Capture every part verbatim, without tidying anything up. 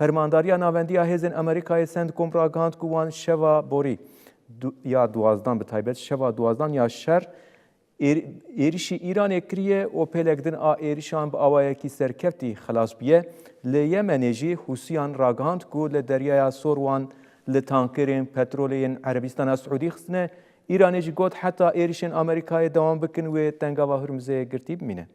Fermandariya Navendî ya Hêzên Amerîkayê, CENTCOM, ragihand ku wan şeva borî du-, ya duwazdan, bi taybet şeva duwazdan ya şer, êr-, êrişî Îranê kiriye û pêlek din a êrişan bi awayekî serkeftî xilas bûye. Li Yemenê jî Hûsiyan ragihand ku li Deryaya Sor wan li tankerên petrolê yên Erebistana Siûdî xistine. Îranê jî got, heta êrişên Amerîkayê dewam bikin, wê Tengava Hurmizê girtî bimîne.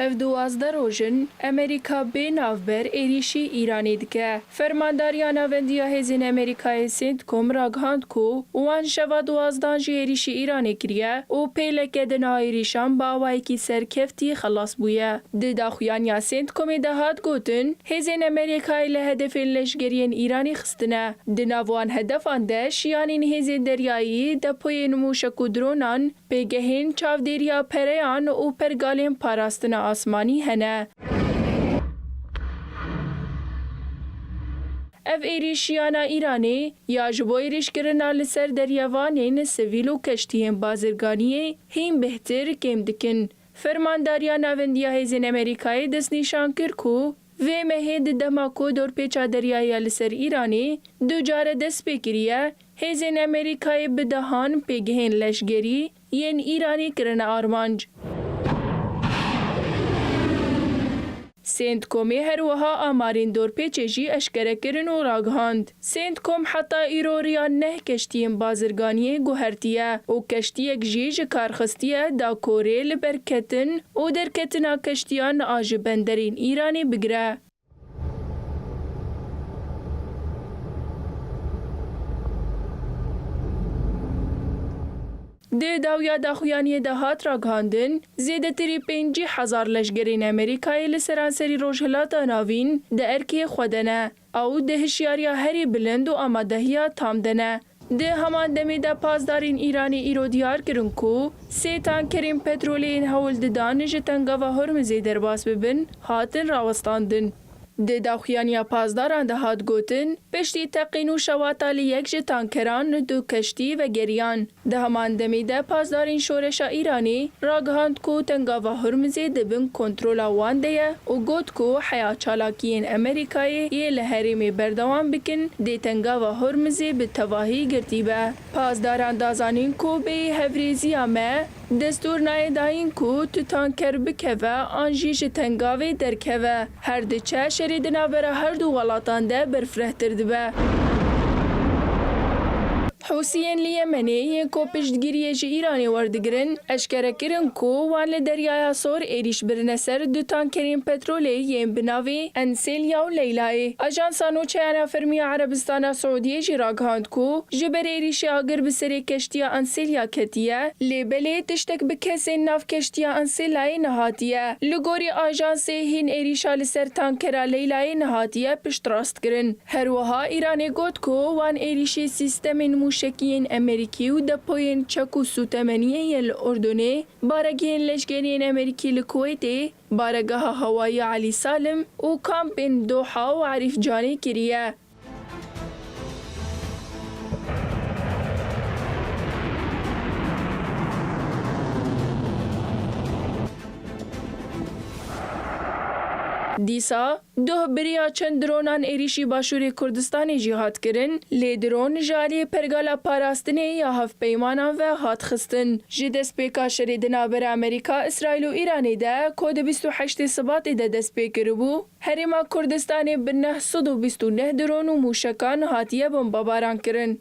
Ev duwazdeh roj in Amerîka bê navber êrîşî Îranê dike. Fermandariya Navendî ya Hêzên Amerîkayê, CENTCOM, ragihand ku wan şeva duwazdan jî êrîşî Îranê kiriye û pêleke din a êrîşan bi awayekî serkeftî xelas bûye. Di daxuyaniya CENTCOMê de hat gotin, hêzên Amerîkayê li hedefên leşgeriyên Îranê xistine. Di nav wan hedefan de şiyanên hêzên deryayî, depoyên mûşek û dronan, pêgehên çavdêriya pereyan û pergalên parastina asmanî hene. Ev êrîş şiyana Îranê ya ji bo êrîşkirina li ser deryevanên sivîl û keştiyên bazirganiyê hîn bêhtir kêm dikin. Fermandariya Navendî ya Hêzên Amerîkayê destnîşan kir ku vê mehê di dema ku dorpêça deryayî ya li ser Îranê du care dest pê kiriye, hêzên Amerîkayê bi dehan pêgehên leşgerî yên Îranê kirine armanc. CENTCOMê her wiha amarên dorpêçê jî eşkere kirin û ragihand, CENTCOM heta îro riya neh keştiyên bazirganiyê guhertiye û keştiyek jî ji kar xistiye da korê li ber ketin û derketina keştiyan a ji benderên Îranê bigire. Di dawiya daxuyaniyê de hat ragihandin, zêdetirî pêncî hezar leşgerên Amerîkayê li seranserî Rojhilata Navîn di erkê xwe de ne. Ew di hişyariya herî bilind û amadehiya tam de ne. Di heman demê de pasdarên Îranê îro diyar kirin ku sê tankerên petrolê yên hewl didan ji Tengava Hormizê derbas bibin, hatin rawestandin. Di daxuyaniya pasdaran de hat gotin, piştî teqîn û şewata li yek ji tankeran du keştî vegeriyan. Di heman demê de pasdarên Şoreşa Îranê ragihand ku Tengava Hormizê di bin kontrola wan de ye û got ku heya çalakiyên Amerîkayê yê li herêmê berdewam bikin, dê Tengava Hormizê bi tevahî girtî be. Pasdaran da zanîn ku bêyî hevrêziya me destûr nayê dayîn ku tu tanker bikeve an jî ji tengavê derkeve. Her diçe şerê di navbera her du welatan de berfirehtir dibe. Hûsiyên li Yemenê yên ku piştgiriyê ji Îranê werdigirin, eşkere kirin ku wan li Deryaya Sor êrîş birine ser du tankerên petrolê yên bi navê Enselya û Leylayê. Ajansa Nûçeyan a Fermî ya Erebistana Siûdiyê jî ragihand ku ji ber êrîşê agir bi serê keştiya Enselya ketiye, lê belê tiştek bi kesên nav keştiya Enselayê nehatiye. Li gorî ajansê, hîn êrîşa li ser tankera Leylayê nehatiye piştrastkirin. Her wiha Îranê got ku wan êrîşê sîstemên mûşekî yên Amerîkî û depoyên çek û sûtemeniyê yên li Urdunê, baregehên leşkerî yên Amerîkî li Kuweytê, baregeha hewayî ya Elî Salim û kampên Doha û Erîf Canê kiriye. Dîsa, Duh bi riya çend dronan êrîşî Başûrê Kurdistanê jî hat kirin, lê dron ji aliyê pergala parastinê ya hevpeymanan ve hat xistin. Ji destpêka şerê di navbera Amerîka, Îsraîl û Îranê de, ku di bîst û heştê Sibatê de dest pê kiribû, Herêma Kurdistanê bi neh sed û bîst û neh dron û mûşekan hatiye bombebaran kirin.